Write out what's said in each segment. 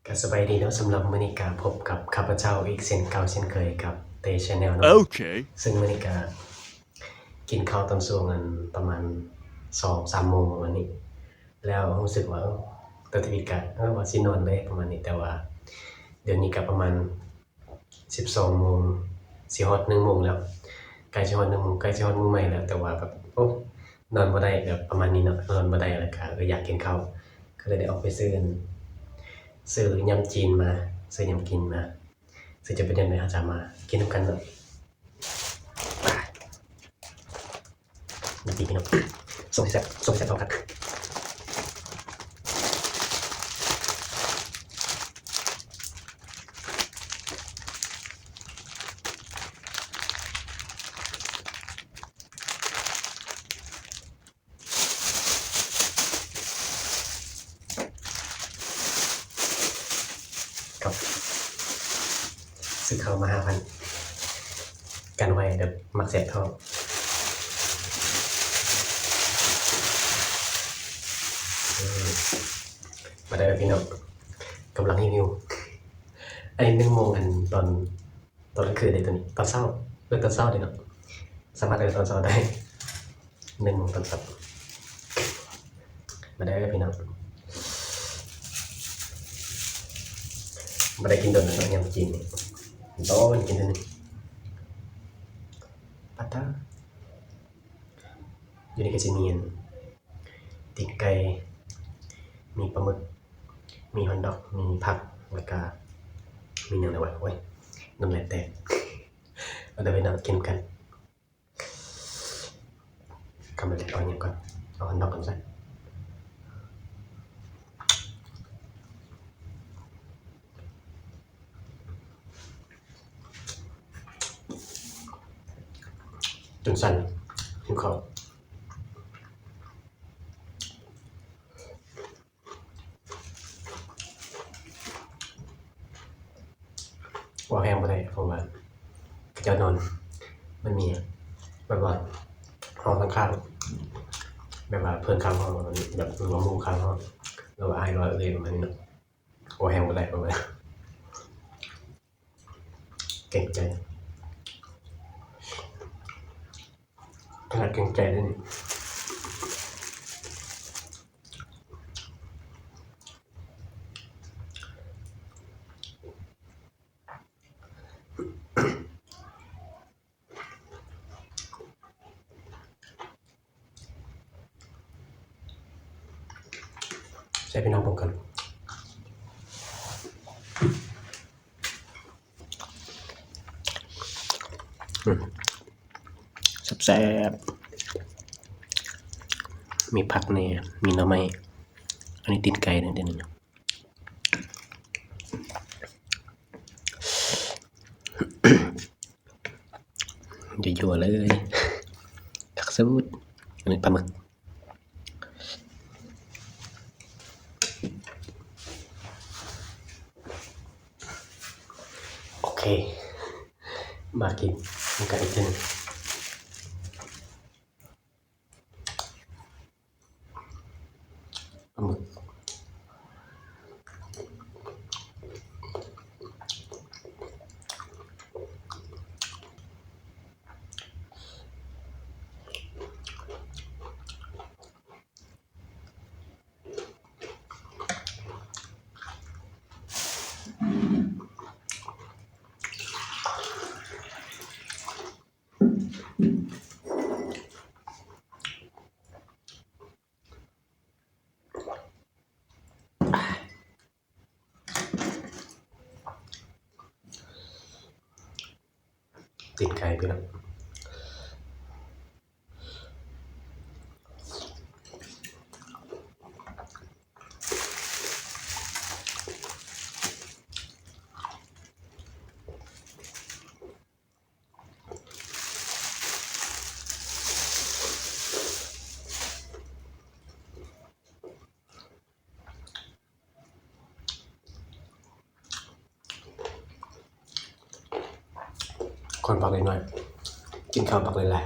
ກໍສະບາຍດີເນາະ, ສຳລັບມື້ນີ້ກໍພົບກັບຂ້າພະເຈົ້າອີກເຊັ່ນເກົ່າເຊັ່ນເຄີຍກັບເຕ Channel ເນາະ. ໂອເຄ ເຊິ່ງມື້ນີ້ກໍກິນເຂົ້າຕອນຊ່ວງ ອັນ ປະມານສອງສາມໂມງປະມານນີ້ ແລ້ວຮູ້ສຶກວ່າ ເອີ ຕອນທຳອິດກະ ເອີ ວ່າຊິນອນເລີຍປະມານນີ້, ແຕ່ວ່າດຽວນີ້ກະປະມານສິບສອງໂມງ ຊິຮອດໜຶ່ງໂມງແລ້ວ, ໃກ້ຊິຮອດໜຶ່ງໂມງ ໃກ້ຊິຮອດມື້ໃໝ່ແລ້ວ, ແຕ່ວ່າແບບ ໂອ້ ນອນບໍ່ໄດ້ ແບບປະມານນີ້ເນາະ, ນອນບໍ່ໄດ້ ແລ້ວກະ ເອີ ຢາກກິນເຂົ້າ ກໍເລີຍໄດ້ອອກໄປຊື້ ຊື້ຍຳຈີນມາ ຊື້ຍຳກິນມາ. ເຊິ່ງຈະເປັນຈັ່ງໃດ ເຮົາຈະມາກິນນຳກັນເນາະ. ມາຕິພີ່ນ້ອງ ສົ່ງແຊບໆ ສົ່ງແຊບເທົ່າກັນ. ຄັບ ຊື້ເຂົ້າມາຫ້າພັນ ກັນໄວ້ແບບມັກແຊບທ້ອງ. ອືມ ມາເດີພີ່ນ້ອງ ກຳລັງຫິວໆ. ອັນນີ້ໜຶ່ງໂມງ ອັນ ຕອນ ຕອນກາງຄືນເດ້ໂຕນີ້ ຕອນເຊົ້າ ເອີ້ນຕອນເຊົ້າເດ້ເນາະ ສາມາດເອີ້ນຕອນເຊົ້າໄດ້ ໜຶ່ງໂມງຕອນເຊົ້າ. ມາເດີພີ່ນ້ອງ ບໍ່ໄດ້ກິນດົນແລ້ວເນາະ ຍຳຈີນນີ້ ໂດນກິນເທື່ອໜຶ່ງ. ປັດຕາ ຢູ່ນີ້ກໍຊິມີ ອັນ ຕີນໄກ່ ມີປາໝຶກ ມີຮອດດອກ ມີຜັກ ແລ້ວກະມີຫຍັງແດ່ວະ ໂອ້ຍ ນ້ຳລາຍແຕກ. ມາເດີພີ່ນ້ອງ ກິນນຳກັນ. ຄຳແລກ ເອົາຫຍັງກ່ອນ? ເອົາຮອດດອກກ່ອນຊະ. ຈົນສັ່ນ ຫິວເຂົ້າ. ເວົ້າແຮງບໍ່ໄດ້ ເພາະວ່າເຂົາເຈົ້ານອນ. ມັນມີແບບວ່າຫ້ອງຂ້າງໆ ແບບວ່າເພື່ອນຂ້າງຫ້ອງ ແບບວ່າໝູ່ຂ້າງຫ້ອງ ຫຼືວ່າອ້າຍ ຫຼືວ່າເອື້ອຍປະມານນີ້ເນາະ. ເວົ້າແຮງບໍ່ໄດ້ ເພາະວ່າ ເກງໃຈ ຂະໜາດເກງໃຈເດ້ນີ້. ໃຫ້ພີ່ນ້ອງເບິ່ງກັນ ອືມ ແຊບໆ ມີຜັກແດ່ ມີໜໍ່ໄມ້. ອັນນີ້ຕີນໄກ່ເດ້ນີ້. ຍົວໆ ເລີຍ ຄັກສຸດ. ອັນນີ້ປາໝຶກ. ໂອເຄ ມາກິນນຳກັນອີກເທື່ອໜຶ່ງ. ປາໝຶກ. ຕີນໄກ່ພີ່ນ້ອງ. ຄົນຜັກນ້ອຍໆ ກິນເຂົ້າຜັກຫຼາຍ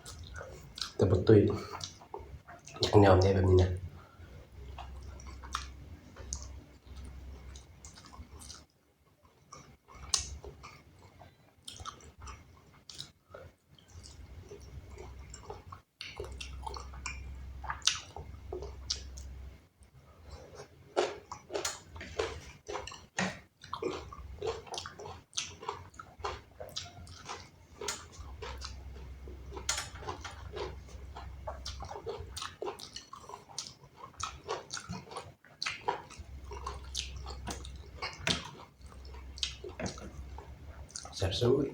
ໆ ແຕ່ບໍ່ຕຸ້ຍ. ຢາກຍອມເດ້ແບບນີ້ນະ. ສູດ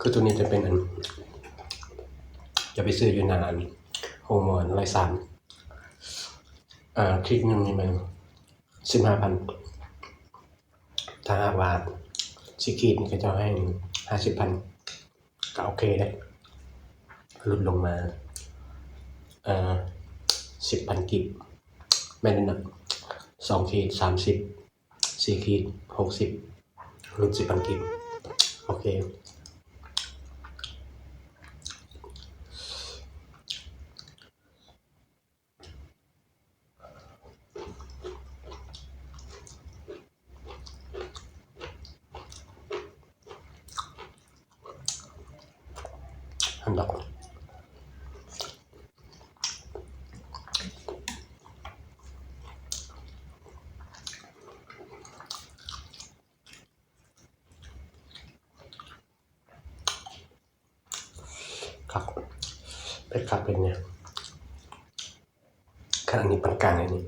ຄືໂຕນີ້ຈະເປັນອັນ ຈະໄປຊື້ຢູ່ໜ້າອັນໂຮງໝໍຮ້ອຍສາມ ເອີ ຂີດໜຶ່ງນີ້ແມ່ນສິບຫ້າພັນ ຖ້າຫາກວ່າສີ່ຂີດ ເຂົາເຈົ້າໃຫ້ຫ້າສິບພັນ ກໍໂອເຄເດ້ ຫຼຸດລົງມາ ເອີ ສິບພັນກີບ ແມ່ນນັ້ນນະ ສອງຂີດ ສາມສິບ ສີ່ຂີດ ຫົກສິບ ຫຼຸດສິບພັນກີບ ໂອເຄ. ຫັ້ນດອກ ຄັກ ເຜັດຄັກເຜັດແນ່ ຄັນອັນນີ້ປານກາງ ອັນນີ້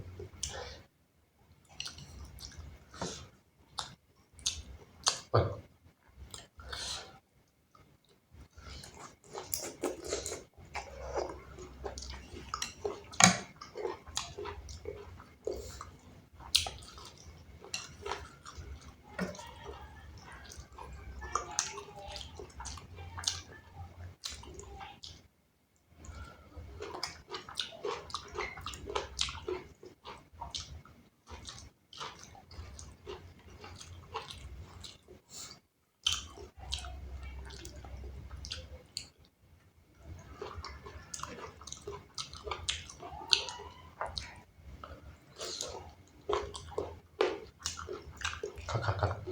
ຄັກໆ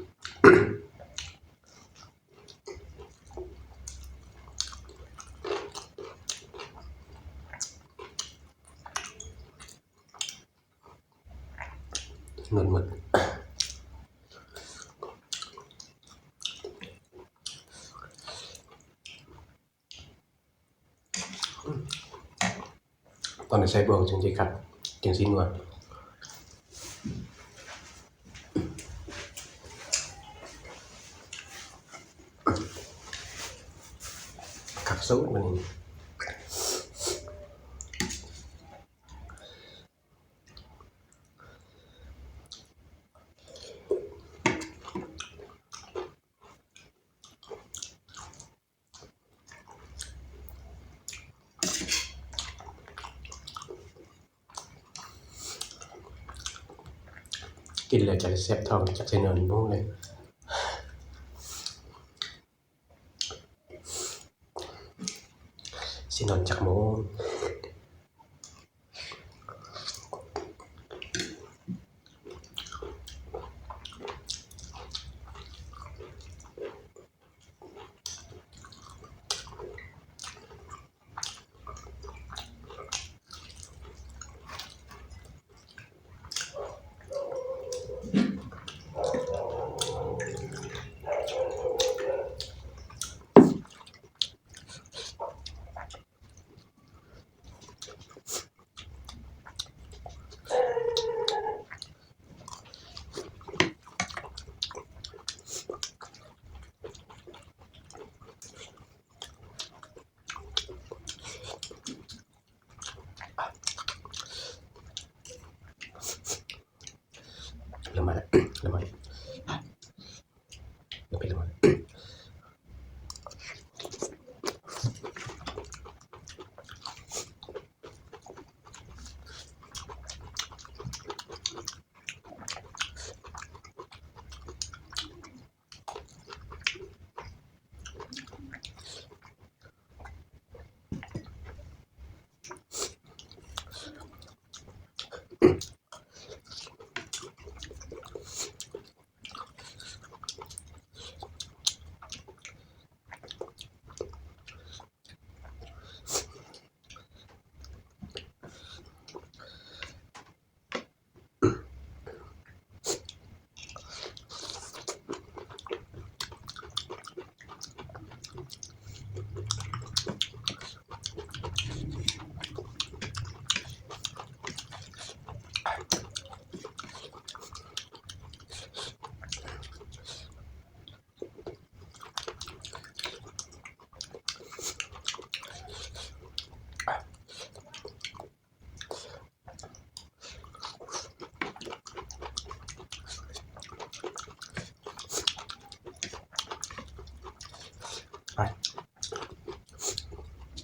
ໆ ນວນໝົດ ຕອນໃສ່ບ່ວງຈຶ່ງຊິຄັກ ຈຶ່ງຊິນົວ ຄັກສຸດມື້ນີ້. ກິນແລ້ວຈັກແຊບທ້ອງ ຈັກຊິນອນບໍ່ຮູ້ເລີຍ ຊິນອນຈັກໂມງ.ລະມາ ລະມາ ເປັນລະມາ.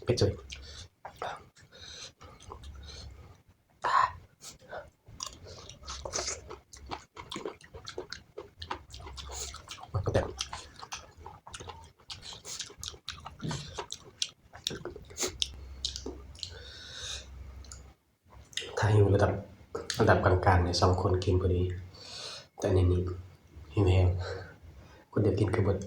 ເຜັດເຈີຍ. ຖ້າຫິວລະດັບ ລະດັບກາງໆ ນີ້ ສອງຄົນກິນພໍດີ ແຕ່ອັນນີ້ຫິວແຮງ ຄົນດຽວກິນຄືເບິດ.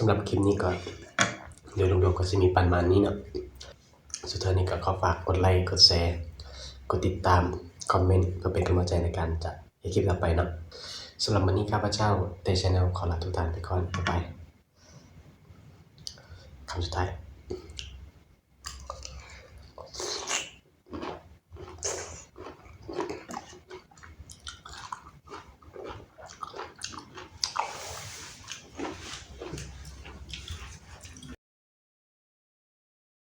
ສຳລັບຄລິບນີ້ກໍ ໂດຍລວມໆ ກໍຊິມີປະມານນີ້ເນາະ. ສຸດທ້າຍນີ້ກໍຂໍຝາກກົດໄລ ກົດແຊ ກົດຕິດຕາມ ຄອມເມັນ ເພື່ອເປັນກຳລັງໃຈໃນການຈະເຮັດຄລິບຕໍ່ໄປເນາະ. ສຳລັບມື້ນີ້ຂ້າພະເຈົ້າເຕ Channel ຂໍລາທຸກທ່ານໄປກ່ອນ. ບາຍບາຍ. ຄຳສຸດທ້າຍ.